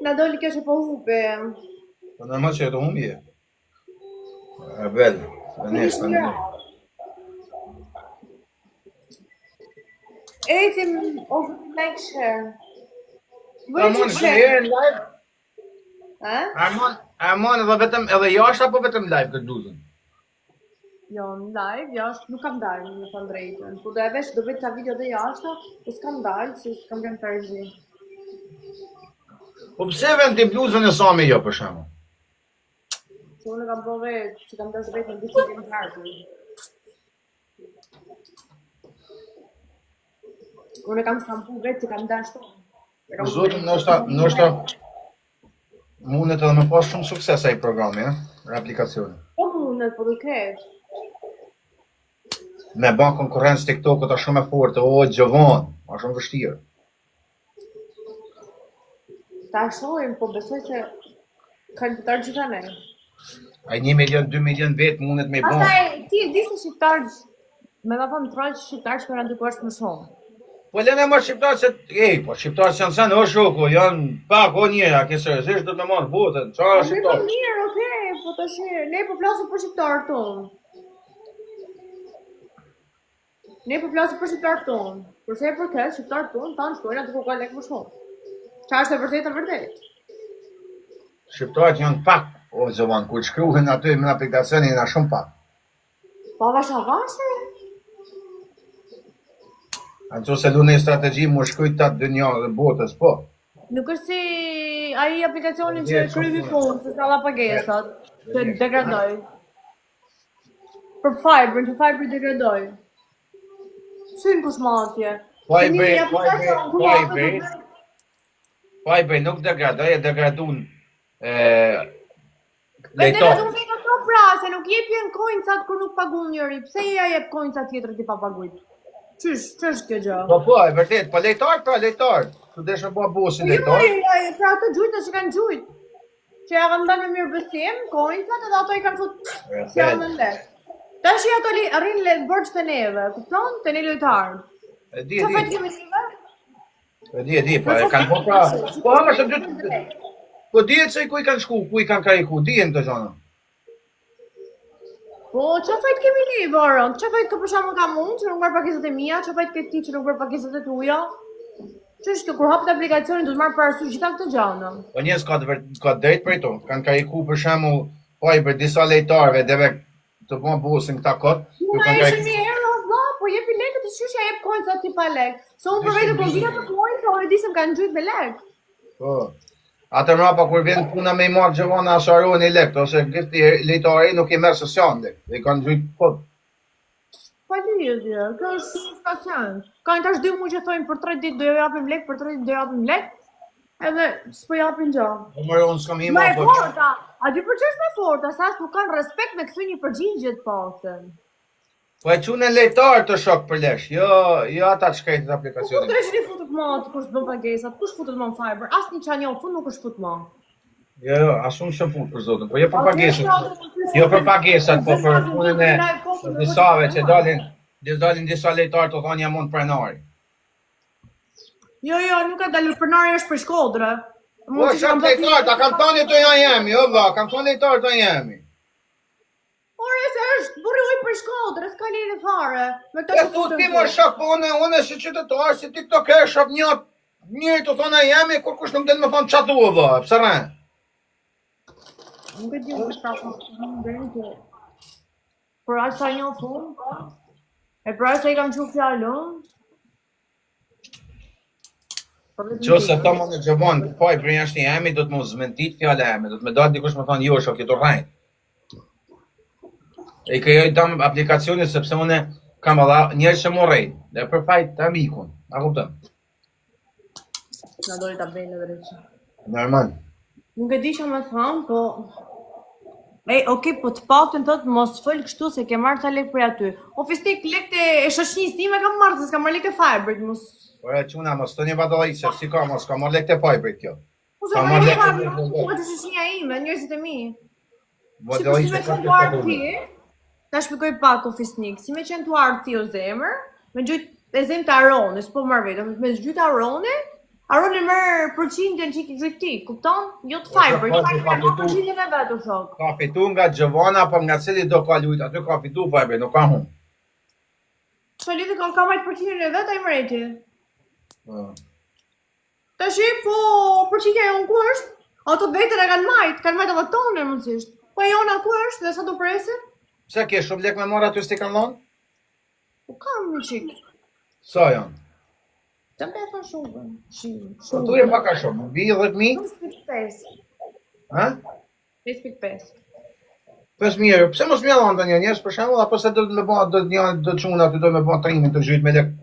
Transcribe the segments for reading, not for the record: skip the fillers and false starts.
Na doli kjo që po hupe. Po normal që e të humbi e. Rebel, në tani. Ecim, o like share. Bëj që share në live? Ha? Armon, Armon edhe vetëm edhe jashtë apo vetëm live këtë bluzën? Jo, në live, jashtë nuk kam dalë, me thënë drejtën. Po do e vesh, do bëj ca video dhe jashtë, po s'kam dalë, se s'kam qenë terzi. Po pse vën ti bluzën e Sami jo për shembull? Se unë e kam bo vetë, se kam dashur vetë në ditë të më Unë e kam stampu vetë që kam dashur. E kam Zotin, ndoshta, ndoshta mundet edhe me pas shumë sukses ai programi, ëh, aplikacioni. Po mundet, po do ketë. Me ba konkurrencë TikTokut është shumë e fortë, o Gjovan, është shumë vështirë. Ta shohim, po besoj se kanë të tarë gjitha ne. Ai 1 milion, 2 milion vetë mundet me i bën. Pastaj ti e di se shqiptarët, me ta thënë troç shqiptarët shkojnë aty ku është më shumë. Po lëne më shqiptarët se ej, po shqiptarët janë sen o shoku, janë pak o njëra, ke seriozisht do të marr votën. Çfarë po, shqiptarë? Po mirë, okay, po tash ne po flasim për shqiptarët tonë. Ne po flasim për shqiptarët tonë. Për sa i përket shqiptarët tonë, tanë shkojnë aty ku ka lekë më shumë. Qa është e vërtetë e vërtetë? Shqiptarët janë pak, o Gjovan, kur shkruhen aty në aplikacion janë shumë pak. Po avash avash? A në se lu një strategji më shkrujt ta dynja dhe botës, po. Nuk është si ai aplikacioni që kryvi punë, se sa la pagesat, që degradoj. Për Fiber, që Fiber degradoi. Syn kush ma atje. Fiber, Fiber, Fiber. Fiber nuk degradoi, e degradun e E degradun me këto pra, se nuk jepjen coinsat kur nuk pagun njëri. Pse ja jep coinsat tjetrit i pa pagujt? Qysh, qysh kjo gjë? Po po, e vërtet, po lejtar pra, lejtar. Tu desh me bua bosin po, jo, lejtar. Jo, pra ato gjujtë që kanë gjujt. Që ja kanë dhënë me mirëbesim, coinsat edhe ato i kanë fut si janë në lek. Tash i ato li, arrin le borxh te neve, kupton? Te ne lojtarët. E di, e di. Çfarë kemi neve? E di, e di, po e kanë po pra. Po ama se dy. Po dihet se ku i kanë shku, ku i kanë kariku, dihen këto gjëra. Po, që fajt kemi ne, Varon? Që fajt kë për shembull kam unë, që nuk marr pagesat e mia, që fajt ke ti që nuk marr pagesat e tuaja? Që është kjo, kur hapet aplikacioni, do të marr parasysh gjitha këto gjëra. Po njerëz ka të vërt, ka drejt për to. Kanë kariku për shembull, po i për disa lojtarëve deve të bën bosin këta kot. Ju kanë kariku. Një euro vlla, po jepi lekët të qysh ja jep coins ti pa lek. Se unë për vete kur vija të coins, unë e di se më kanë gjujt me lek. Po. Atë mrapa kur vjen puna me i marrë Gjovana asharojnë i lekt, ose gifti lejtari nuk i merr se s'janë lekt, i kanë gjujt kot. Pa lidhje, kjo është pa sens. Kanë tash dy muaj që thonë për 3 ditë do ju japim lek, për 3 ditë do japim lek, edhe s'po japin gjë. Po more unë s'kam ima. Më e po- forta, a di për ç'është më e forta, sa nuk kanë respekt me kthy një përgjigje të paktën. Po e qunë lejtar të shok për lesh, jo, jo ata të shkrejtë të aplikacionit. Po ku të futët më atë kush bën pagesat, kush futët më në Fiber, asnjë që njoh fund nuk është fut më. Jo, jo, as unë s'jam fut për zotin, po jo për pagesat, jo për pagesat, po për punën e disave që dalin, dhe dalin disa lejtar të thonë jam unë pronari. Jo, jo, nuk ka dalur pronari është për Shkodrë. Po, është lejtar, ta kam thonë të janë jemi, jo vlla, kam thonë lejtar të jemi. Ore, se është burri ujë për Shkodrë, s'ka lidhje fare. Me këta që futen. Ti më shok, po unë, unë si qytetar, si tiktoker, shoh një njëri të thonë jemi, kur kush nuk del më thonë ç'a thua vlla, pse rren? Nuk e di unë çfarë po thonë, që për aq sa njoh unë, e për aq sa i kam çu fjalën, Që se ta më në gjëbon, po i për jashtë një emi, do të më zmentit fjala eme, do të më dalë dikush më thonë, jo, shok, je tu rrejt. E krijoj dam aplikacionin sepse unë kam edhe njerëz që më rrejt, dhe për faj të amikun, a kupton? Na doli tabela drejt. Normal. Nuk e di që me thanë, po... Ej, okay, po të paktën thot mos fol kështu se ke marrë ca lekë prej aty. O fisnik lekët e shoqënisë time kam marrë, se s'kam marrë lekë e Fiberit, mos Ore çuna, mos thoni badallëqe, si ka mos ka marrë lekë të Fiberit kjo. Po se marrë lekë e Fiberit, po të shoqënia ime, njerëzit e mi. Si po si me qenë tu ardhë ti, ta shpjegoj pak o fisnik, si me qenë tu ardhë ti o zemër, me gjujt e zem të Aroni, s'po marr vetëm, me gjujt Aroni. Aroni merr përqindjen që ki gjujt ti, kupton? Jo të Fiber, Po, Fiber ka ka fitu. përqindjen e vet o shok. Ka fitu nga Giovanna apo nga cili do ka lujt, aty ka fitu Fiber, nuk ka hum. Çfarë lidhje ka ka majt përqindjen e vet ai mreti. Po. Tashi po përqindja jonë ku është? Ato vetën e kanë majt, kanë majt ato tonën mundësisht. Po e jona ku është dhe sa do presin? Pse ke shumë lek me marr aty s'ti kanë dhënë? Po kam një çik. Sa janë? Të më e thon shumë. Shumë. Po tu e pak a shumë, mbi 10000? 5.5. Ha? 5.5. 5000 euro. Pse mos më dhënë ndonjë njerëz për shembull, apo se do të më bën do të një do të çunë aty do më bën trimin të zhyt me lek.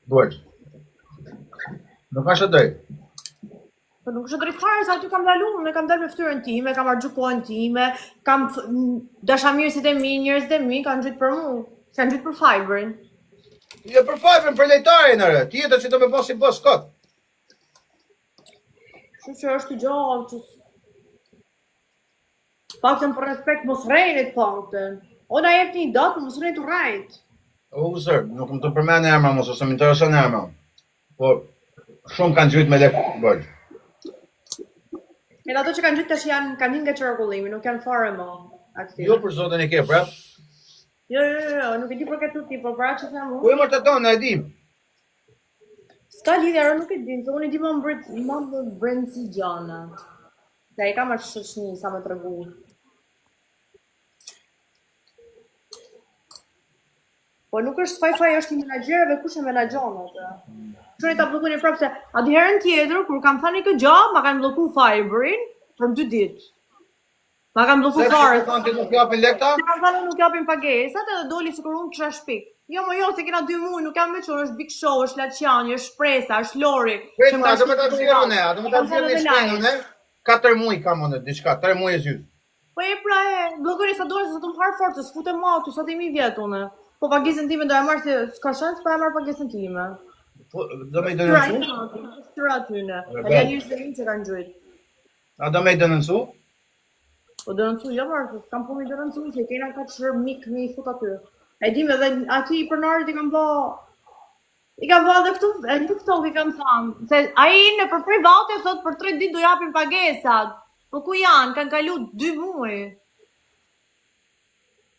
Borxh. Nuk është e drejtë. Po nuk është drejt fare se aty kam dalë unë, kam dalë me fytyrën time, kam harxhu kohën time, kam dashamirësit e mi, njerëzit e mi kanë gjujt për mua, s'kanë gjujt për Fiberin. Jo për Fiberin, për lojtarin ore. Ti je që do me bë si boss kot. Kështu që është gjë që paktën për respekt mos rrejnit paktën. O na jep një datë, mos rrejnit u rrejt. O zër, nuk më të përmend emra mos ose më intereson emra. Po shumë kanë gjujt me lek borxh. Edhe ato që kanë gjujt tash janë kanë nga qarkullimi, nuk janë fare më aktiv. Jo për zotin e ke prap. Jo, jo, jo, jo, nuk e di për këtë ti, po për atë që them Po unë. e më të tonë, e dim. S'ka lidhje, aro nuk e di, se unë i di më mbrit, më më brendësi gjanat. Dhe i kam atë shoqni sa më tregu. Po nuk është faj faj është i menaxherëve kush e menaxhon atë. Çoni ta bllokoni prapë se atë herën tjetër kur kam thënë këtë gjë, ma kanë blloku Fiberin për dy ditë. Ma kanë blloku Se fare. pse thonë ti nuk japin lekta? Se kanë thënë nuk japin pagesat edhe doli sikur unë kisha shpik. Jo, mo jo, se kena dy muaj, nuk jam me çon, është Big Show, është Laçiani, është Shpresa, është Lori. Prit, që më a kanë do me ta shpik nxjerrë unë, a do me ta Kam thënë nxjerrë një edhe shkrenë live. unë? 4 muaj kam unë diçka, 3 muaj e gjysmë. Po e pra e, bllokoni sa duan se sa të më harë fortë, s'futem më aty, sa të imi vjet unë. Po pagesën time do e marr se s'ka shans pa e marr pagesën time. Po do me i Fytyra denoncu? ime, fytyra atyne. E, Edhe njerëz të rinj që kanë gjujt. A do me i denoncu? Po denoncu, jo marrë, se s'kam punë me denoncu, se kena ka qërë mik me i fut aty. E dim edhe aty i pronarit i kam bë i kam bë edhe këtu, e në TikTok i kam thënë, se ai në për private thot për 3 ditë do japin pagesat. Po ku janë? Kanë kalu 2 muaj.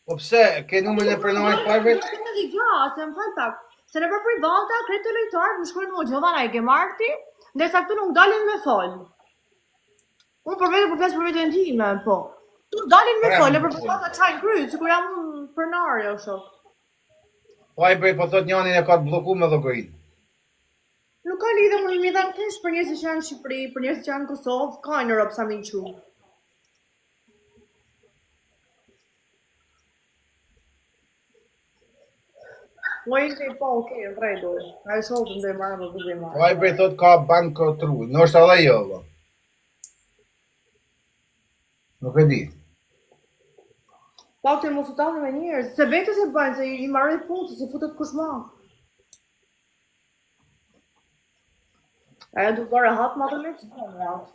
Po pse ke numrin e pronarit private? Nuk e di gjë, se më fal pak. Se në për private krejt të lojtarët më shkruajnë mua Giovanna e ke marrë ti, ndërsa këtu nuk dalin me fol. Unë për vete po flas për veten time, po. Këtu dalin me fol, e për private çajnë kryet, sikur jam unë pronari o shok. Po ai bëj po thot njanin e ka të bllokuar me llogarinë. Nuk ka lidhje unë mi dhënë kesh për njerëzit që janë në Shqipëri, për njerëzit që janë në Kosovë, ka në Europë sa më i qu. Po ishte po, okay, në rregull. Ai shoh të ndaj marrë apo do Po marrë. ai bëj thot ka banko tru, ndoshta edhe jo valla. Nuk e di. Po të mos u tallni me njerëz, se vetë se bëjnë, se i marrë punë, se futet kush më. Ajo do bërë rahat më atë lek, s'bën rahat.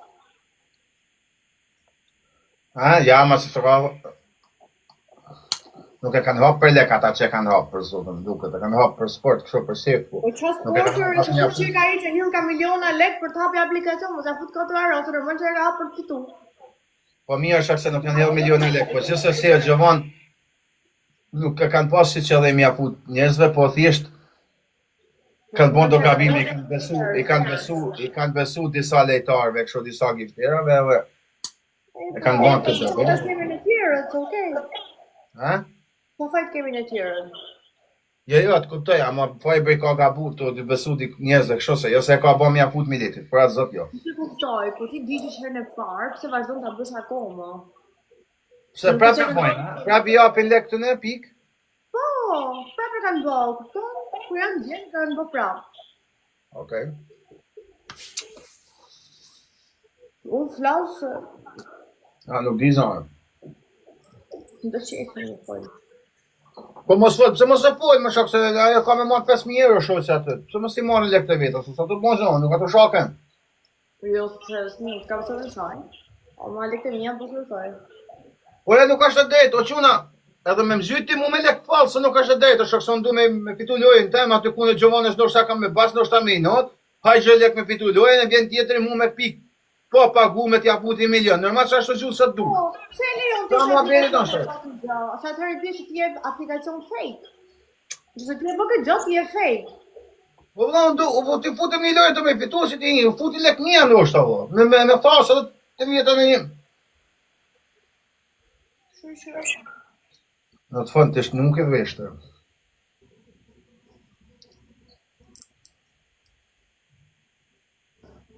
Ha, ja, ma se s'ka Nuk e kanë hap për lek ata që e kanë hap për zotën, duket, e kanë hap për sport, kështu për sef, po. Po çfarë Nuk e kanë sporti hap ore, se asnjë kush e ka ai që hyn ka miliona lek për të hapë aplikacion, mos ja fut kot ore, ose normal që e ka hap për të fitu. Po mirë është se nuk janë hedhur miliona lek, po gjithsesi o Gjovan nuk e kanë pas si qëllim ja fut njerëzve, po thjesht kanë bërë do gabime, i kanë besu, i kanë besu, i kanë besu disa lojtarëve, kështu disa gifterave edhe e kanë bërë këtë Po gjë. tash kemi në tjerët, okay. Ha? Po fajt kemi në tjerët. Jo, jo, atë kuptoj, ama Fiber ka gabu të të besu di njerëzve kështu se jo se e ka bë mja fut miletit, për atë zot jo. Nuk e kuptoj, po ti digjesh herën e parë, pse vazhdon ta bësh akoma? Pse prapë e bojnë, ha? prapë i japin lek të ne pik. Po, prapë e kanë bë, kupton? Kur janë gjenë, kanë bë prapë. Okej. Unë flas, A nuk di zonë. do qefin një fol. Po mos fol, pse mos e fol më shok se ajo ka me marr 5000 euro shoqja aty. Pse mos i marrin lek të veta, se sa të bën zonë, nuk ato shaken. Jo, sepse s'mund, s'kam se të shaj. O, ma lekët e mia po s'e Po e nuk është e drejtë, o çuna, edhe me mzhyt ti mu me lek fallë, se nuk është e drejtë, shok se unë du me, me fitu lojën tem, aty ku në Gjovanës ndoshta kam me bas, ndoshta me inat. Hajgja lek me fitu lojën e vjen tjetri mu me pik. Po pagu me t'ja futi milion. Normal që ashtu gjuhë sa të du. Po, pse e lejon ti Sa që muhabeti aplikacion tash? të gjë? Se atëherë i bie që ti je aplikacion fake. Nëse ti e bën këtë gjë, ti je fake. Po vëlla, unë do, po ti futem një lojë të me fitu si ti një, futi lek mia ndoshta vëlla. Me me me thasë edhe të vjetë në një. Kështu që Në të fund është nuk e veshtë.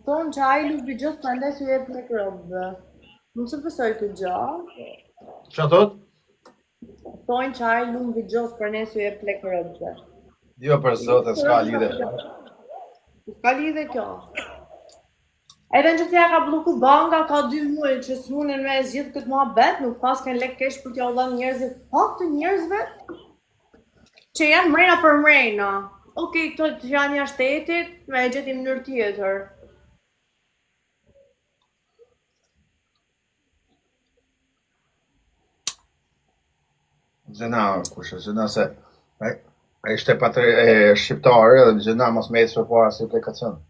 Thonë që ai lupi gjës prandaj s'u jep lek robëve. Nuk se besoj këtë gjë. Çfarë thot? Thonë që ai lumbi gjës prandaj s'u jep lek robëve. Jo për zotin, s'ka lidhje. S'ka lidhje kjo. Edhe në që t'ja ka blloku banka, ka dy muaj që s'munden me e zgjidh këtë muhabet, nuk paskan lek kesh për t'ja u dhënë njerëzit, po të njerëzve që janë mrena për mrena. Okej, këto që janë jashtë shtetit, me e gjeti mënyrë tjetër. Gjëna, kush është gjëna se ai ai ishte patri e, shqiptar edhe gjëna mos me ecë përpara si aplikacion.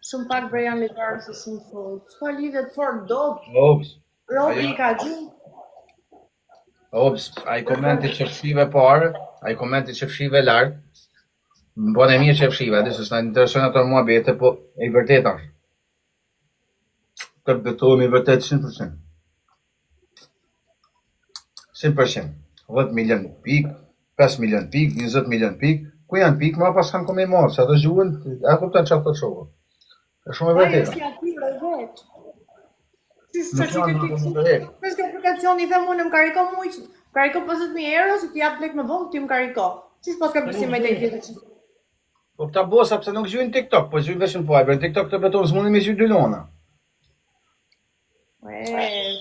Shumë pak bre janë lojtarë që shumë fort. S'ka lidhje të fort do. Ops. Robi Ajo- i ka gjumë. Ops, ai komenti që fshive parë, ai komenti që fshive lart, më bën e mirë që fshive, di se s'na interesojnë ato muhabete, po e vërteta është. Të betohemi vërtet 100%. 100%. 10 milion pik, 5 milion pik, 20 milion pik, ku janë pik, ma pas kanë ku me i marrë, se ato gjuhën, a kupton çfarë thotë shoku. Është shumë e Ai vërtetë. është i atyre vetë. Qysh Nuk çka që janë ke ti ato kështu? më të herë. Është kjo aplikacioni i them unë më kariko mu që kariko 50000 euro se ti jap lek më vonë ti më kariko. Qysh pas ka besim me të tjetër që Po këta bosa pse nuk gjujnë TikTok, po gjujnë vetëm po Viber. TikTok të betohen s'mundi me gjujt dy lona. E,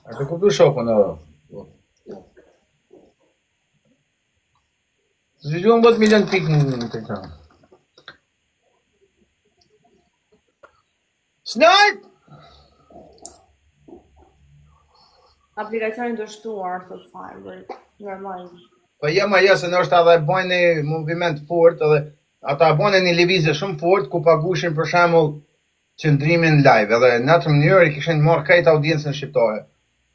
A të kuptu shokun o. Po. Se gjuhën 10 milion pikë në TikTok. Snipe! aplikacioni dështuar thot Fiverr. Normal. Po jo, ma jo, se ndoshta edhe e bojnë një moviment fort edhe ata e bojnë një lëvizje shumë fort ku pagushin për shembull qëndrimin live edhe në atë mënyrë i kishin marrë krejt audiencën shqiptare.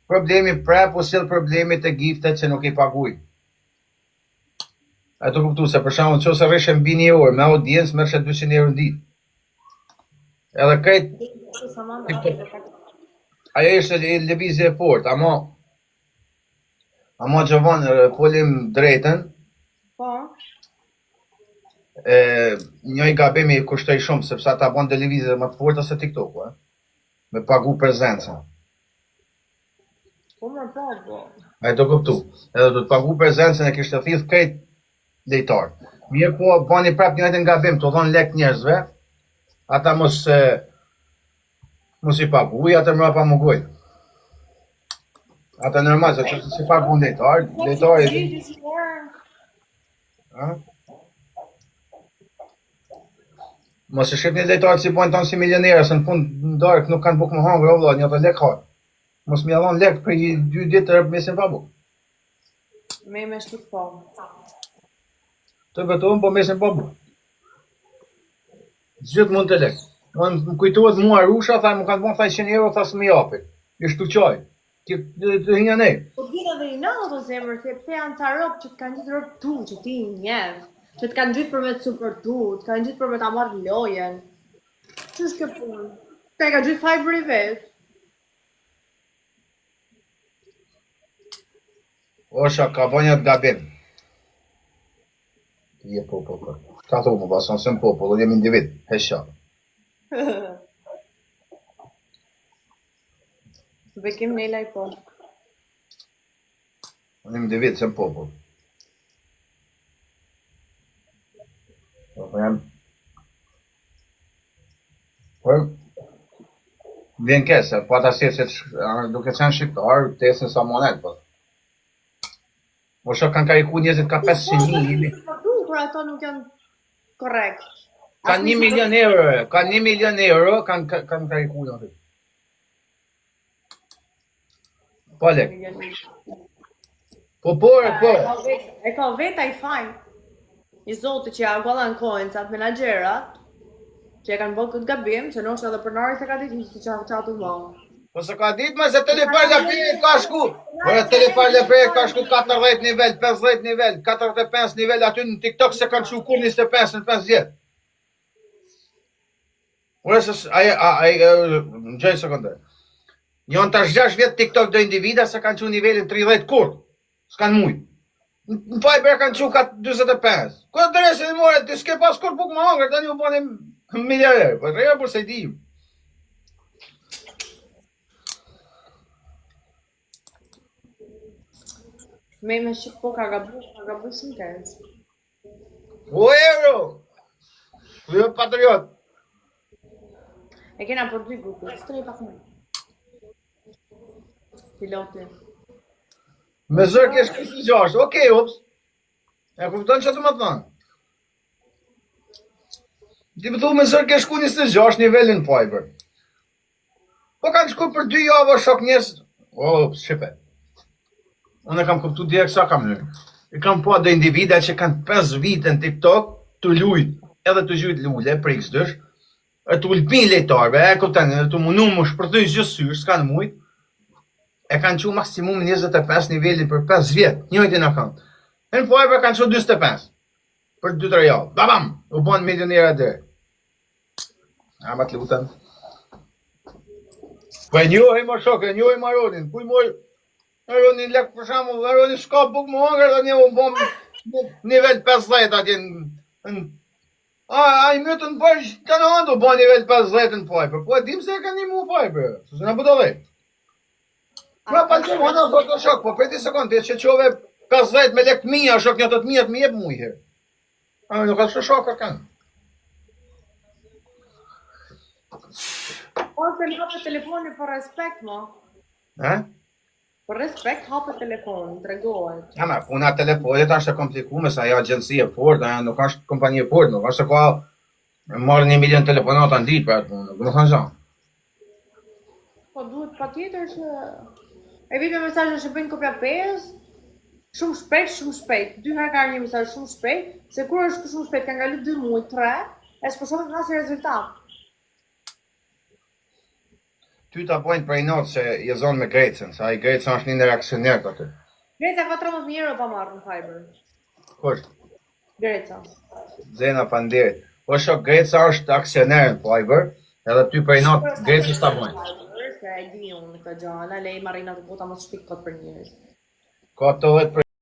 Problemi prap u sjell problemi te giftet që nuk i paguajnë. A të kuptu se për shembull nëse rrishe mbi një orë me audiencë merrshe 200 euro në ditë. Edhe krejt ajo ishte një lëvizje e fortë, ama ama Gjovan, e, folim drejtën, Po. e, njëi gabim i kushtoi shumë sepse ata bën dhe lëvizje më të forta se TikToku, e. Me pagu prezencën. Po më po, po. Ai do kuptu. Edhe do të pagu prezencën e kishte thithë krejt lejtar. Mirë po bani prap njëjtin gabim, të dhon lek njerëzve, ata mos e, mos i paguaj, ata mbrapa mungojnë. Ata normal, se që si paguan lejtar, lejtari, a? Mos e shihni lejtarët si bojnë tonë si milionerë, se në fund në darkë nuk kanë bukë më hangër, o vëlla, një ato lek ha. Mos më dhon lek për një dy ditë e mesin pa bukë. Me me shtuk po. Të betohem, po mesin pa bukë. Gjithë mund të lek. Më më kujtohet mua Arusha, tha, më kanë vonë, tha 100 euro, tha s'më japin. Ishtu qaj. Ti të, të hinja ne. Po të vjen edhe i në ato zemër, se pse janë ca rob që të kanë gjithë rob tu, që ti i njeh, që të kanë gjithë për me të suportu, të kanë gjithë për me ta marrë lojën. Që është kjo punë? Ka e ka gjithë Fiverr i vetë. Osha, ka bën një gabim. Ti je po, po, po. Ka thu më bason, s'jam popull, unë jam individ. Hesha. Bekim Nelaj po. Unë jam individ, s'jam popull. Po, po jam... Po, vjen keq, se po ata si se duke qenë shqiptar, tesin sa monet, po. Po shoh kanë kariku njerëzit ka 500 mijë, jemi. Po kur ato nuk janë korrekt. Kanë 1 milion euro, e, kanë 1 milion euro, kanë kanë kariku në aty. Pa lek. Po, po, e, po. E ka vet, e ka vet ai fajin. I zoti që ja gollan coinsat, menaxherat, që e kanë bërë këtë gabim, që ndoshta edhe pronari s'e ka ditë hiç se çfarë çfarë të bën. Po se ka ditë më se Telefar Leperi ka shku. Po e Telefar Leperi ka shku 40 nivel, 50 nivel, 45 nivel aty në TikTok se kanë shku kur 25 në 5 vjet. Ora se ai ai në gjej sekondë. Janë tash 6 vjet TikTok do individa se kanë çu nivelin 30 kur. S'kan mujt. Në Fiber kanë çu ka 45. Ku drejtë more, ti s'ke pas kur buk më hangër, tani u bëni milioner. Po rrega por se di. Me me shik po ka gabu, ka gabu shumë keq. O euro! Jo patriot. E kena për dy grupe, s'të pak më. Piloti. Me zër ke shku si gjashtë, okej, ups. E kupton që të më thënë? Ti më thu me zër ke shku 26 nivelin Fiber. Po kanë shku për dy javë o shok njerëz. O, shipe. Unë e kam kuptu direkt sa kam hyrë. I kam pa do individa që kanë 5 vite në TikTok të lujt, edhe të gjujt lule për x2, e të ulpin lejtarëve, e kupton, edhe të mundu më shpërthy gjithsysh, s'kan mujt. E kanë çu maksimum 25 nivelin për 5 vjet, njëjtin account. E në Fiber kanë çu 45 për 2-3 javë. Babam, u bën milionera direkt. A ma të lutem. Po e njohim o shok, e njohim Aronin. Kuj moj Aronin lek për shembull, Aroni s'ka buk më hangër dhe një u bën nivel 50 atje në në A, ai mytën për kanë handu, bën nivel 50 në Fiber. Po e dim se e kanë një mu Fiber. Se s'na budallë. Pra pa gjë, hana thot o shok, po preti sekond, ti që qove 50 me lek të mia, shok një të mia të më jep mua herë. A nuk ka të shok kanë. Ose më hapet telefoni për respekt, mo. Ha? Për respekt hapet telefoni, tregohet. Ja, ma, puna e telefonit është e komplikuar, se ajo agjenci e fortë, ajo nuk është kompani e fortë, nuk është se ka marrë një milion telefonata në ditë për atë punë, nuk do të thonë. Po duhet patjetër që e vi me mesazhe që bëjnë kopja 5, shumë shpejt, shumë shpejt. Dy herë ka ardhur një mesazh shumë shpejt, se kur është shumë shpejt, kanë kalu 2 muaj, 3, e s'po shohim asnjë rezultat. Ty ta bojnë prej natë se je zonë me Grecën, se ai Greca është një ndër aksionerët aty. Greca ka 13.000 euro pa marrë në Fiber. Kush? Greca. Zena faleminderit. Po shok Greca është aksioner në Fiber, edhe ty prej natë Grecës ta bojnë. Se e di unë këtë gjë, na lej marrin atë bota mos shpik kot për njerëz. Ka 80 për.